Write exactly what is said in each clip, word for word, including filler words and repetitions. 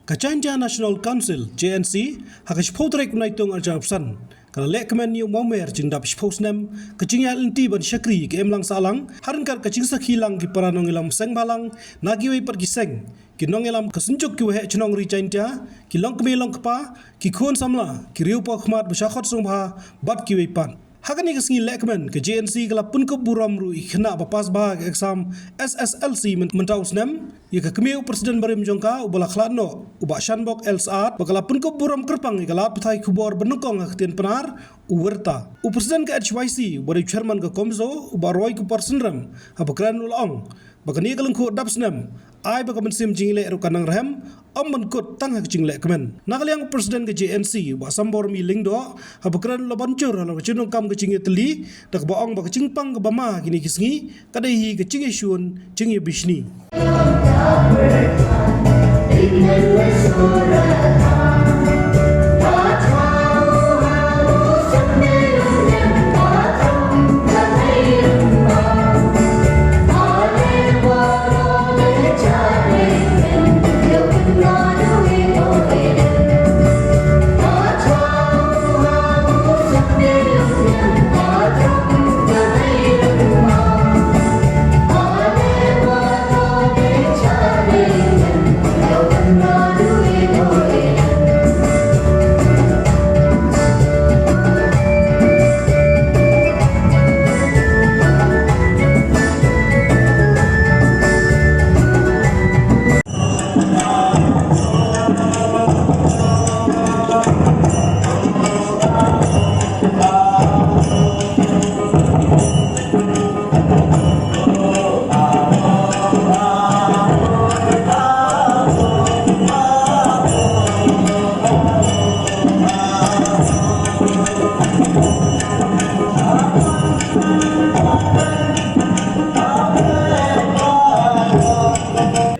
Ka Jaintia National Council, J N C, ha ka shiphew tarik u Naitung arhajar arphew san, ka la lehkmen ïa u mawmer jingdap shiphew snem ka jingïaid lynti ban shakri ïa ka imlang sahlang, ha ryngkat ka jingsakhi lang ki para nongïalam seng bhalang na kiwei pat ki seng, ki nongïalam ka Synjuk ki Waheh Chnong Ri Jaintia, ki longkmie longkpa, ki khun samla, ki riew pawkhmat ba sha khot sngewbha bad kiwei pat. Ha kane ka sngi lehkmen, ka J N C ka la pynkup burom ruh ïa ki khynnah ba pass bha ka exam S S L C myn-, mynta u snem, ïa ka kmie u president barim jong ka uba la khlad noh, u Bah Shanbok L Saad, bad ka la pynkup burom kyrpang ïa ka lad pathai khubor ba nyngkong ha ka ktien Pnar, u Werta. U president ka H Y C, uba dei u chairman ka COMSO, u Bah Roy Kupar Synrem, haba kren u la ong ba kane ka lyngkhuh dap snem, ai ba ka mynsiem jingïaleh ruh kan nang rhem, ym ban kut tang ha ka jinglehkmen. Na ka liang u president ka J N C, u Bah Sambormi Lyngdoh, haba kren u la ban jur halor ka jingdonkam ka jingïatylli, da kaba ong ba ka jingpang kaba ma ha kine ki sngi ka dei hi ka jingïashun, jingïabishni.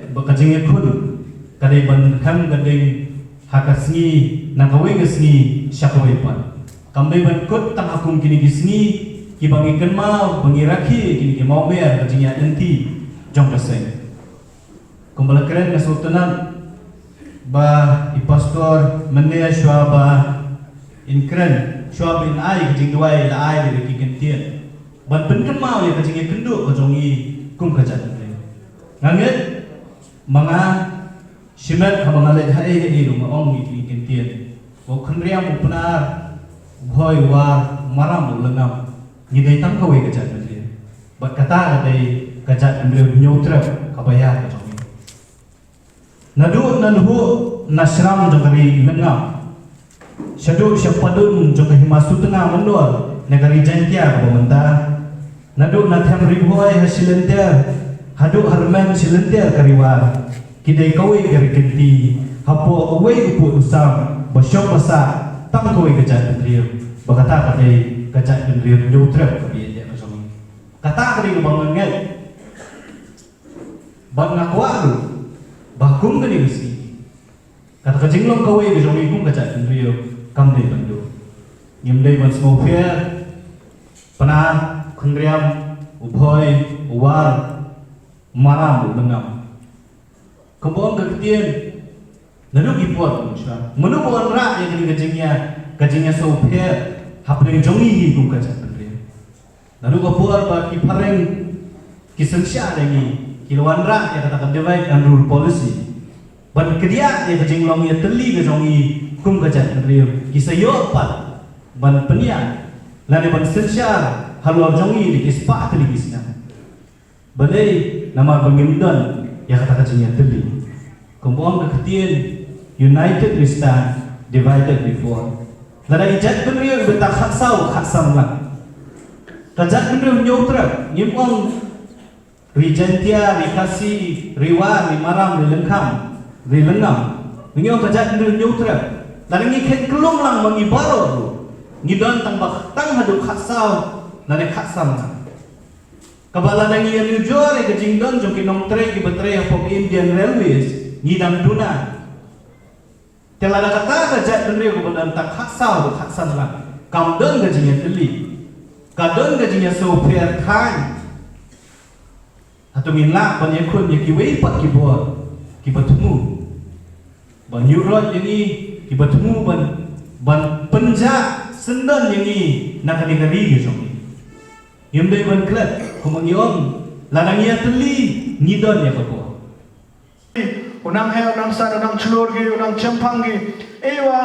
Ba ka jingïakhun ka dei ban hem ka ding ha ka sngi, na kawei ka sngi sha kawei pat. Kam dei ban kut tang ha kum kine ki sngi kiba ngi kynmaw, ba ngi rakhe kine ki mawmer ka jingïaid lynti jong ka seng. Kumba la kren nga sngewtynnat ba i pastor mynne shuwa ba in kren, shuwa ba in ai ka jingduwai, la ai da ki kyntien ban pynkynmaw ïa ka jingïakynduh ka jong ngi kum ka jaitbynriew. Nga ngeit ma nga shimet haba nga leit ha ei ha ei ruh nga ong ïa ki kyntien, ba u Khynriam, u Pnar, u Bhoi, u War, u Maram, u Lyngngam, ngi dei tang kawei ka jaitbynriew. Bad kata ka dei ka jaitbynriew Hynñiewtrep kaba ïar ka jong ngi. Naduh na Luhuh na Shram jong ka Ri Lyngngam, shaduh sha Padun jong ka Hima Sutnga Myndor na ka Ri Jaintia kaba mynta, naduh na Them Ri Bhoi ha Shilynter haduh ha Rmen Shilynter ka Ri War, ki dei kawei ka Ri Kynti hapoh uwei u pud u sam ba shong ba sah tang kawei ka jaitbynriew. Ba kata ka dei ka jaitbynriew Hynñiewtrep kaba ïeit ka jong ngi. Kata ka dei kaba nga ngeit. Bad nga kwah ruh ba kum kane ka sngi, kata ka jinglong kawei ka jong ngi kum ka jaitbynriew kam dei ban duh. Ngim dei ban sngewpher Pnar, Khynriam, u Bhoi, u War, u Maram, u Lyngngam. Kumba ong ka ktien, naduh ki por mynshuwa, mano ba wanrah ïa kane ka jingïa, ka jingïasngewpher hapdeng jong ngi hi kum ka jaitbynriew? Naduh ka por ba ki phareng ki synshar ïa ngi, ki la wanrah ïa kata ka divide and rule policy ban kdiah ïa ka jinglong ïatylli ka jong ngi kum ka jaitbynriew. Ki sa ïoh pat ban pynïaid lane ban synshar halor jong ngi da ki spah tylli ki snem. Balei? Namar ba ngim don ïa kata ka jingïatylli. Kumba ong ka ktien, united we stand, divided we fall. Lada i jaitbynriew iba tang khatsaw, khatsan lang. Ka jaitbynriew Hynñiewtrep, ngim ong Ri Jaintia, Ri Khasi, Ri War, Ri Maram, Ri Lyngkham, Ri Lyngngam. Ngi ong ka jaitbynriew Hynñiewtrep. Lada ngi khein kyllum lang ma ngi baroh ruh, ngi don tang ba tang haduh khatsaw lane khatsan lang. Kaba lada ngi ïanujor ïa ka jingdon jong ki nongtrei kiba trei hapoh Indian Railways, ngi dang duna. Te lada kata ka jaitbynriew kaba don tang khatsaw haduh khatsan lang kam don ka jingïatylli, ka don ka jingïasngewpher thaiñ, hato ngin lah ban ïakhun ïa kiwei pat ki bor kiba thmu? Ban ïuh roi ïa ngi, kiba thmu ban, ban pynjah syndon ïa ngi na kane ka ri ka jong ngi. Ngim dei ban klet, kumba ngi ong, lada ngi ïatylli, ngi don ïa ka por. U nang heh, u nang san, u nang chlur ki, u nang chemphang ki. Ei wa,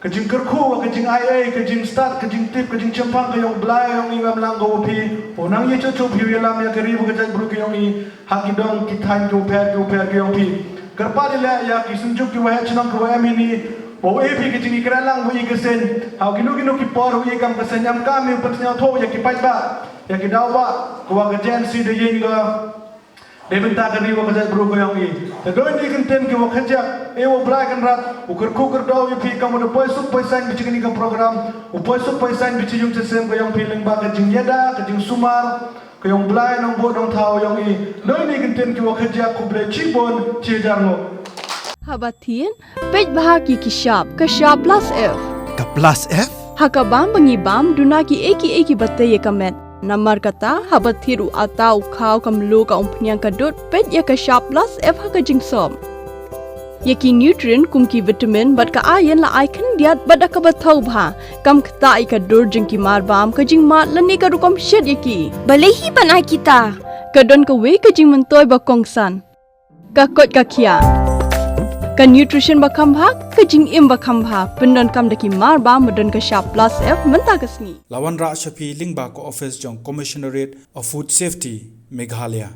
ka jingkyrkhu wa ka jingaiei, ka jingstad, ka jingtip, ka jingchemphang ka jong u Blai ka jong i, ngam lang ka wa phi. U nang ïa chuh chuh phi u ïalam ïa ka ri wa ka jaitbru ka jong i. Ha ki dong ki thaiñ ki u pher ki u pher ki jong phi. Kyrpad ïa leh ïa ki synjuk ki wa heh chnong ki wa em hi ni. Wa u e phi ka jingïakren lang wa i ka seng. Ha kino kino ki por wa i kam ka seng, em kam i u pynsñiawthuh ïa ki paidbah, ïa ki daw ba, ka wa ka Gen Z da ïeng ka. Dei bynta ka ri wa ka jaitbru ka jong i. Te doi ni kyntien ki wa khajak, e wa Blai Kynrad, u kyrkhu kyrdoh ïa phi kam u da poi suk poi saiñ bad kani ka program, u poi suk poi saiñ bad yung sesem ka jong phi lyngba ka jingïada, ka jingsumar, ka jong Blai Nongbuh Nongthaw jong i. Doi ni kyntien ki wa khajak, khublei chibun, chi hajar nguh. Haba thied, peit bha ki ki shap, ka shap plus F. Ka plus F? Ha ka bam ba ngi bam, duna ki ei ki ei ki ba tei ïa ka met. Namar kata, haba thied u ata u khaw ka mluh ka umphniang ka dud, peit ïa ka shap plus F ha ka jingsop. Ïa ki nutrient kum ki vitamin bad ka iron la ai khyndiat bad da kaba thaw bha. Kam ktah ïa ka dur jong ki mar bam, ka jingmad lane ka rukom shet ïa ki. Balei hi ban ai kita? Ka don kawei ka jingmyntoi ba kongsan. Ka koit ka khiah. Ka nutrition ba kham bha, ka jingim ba kham bha, pyndonkam da ki mar bam ba don ka shap plus F mynta ka sngi. La wanrah sha phi lyngba ka office jong Commissionerate of Food Safety, Meghalaya.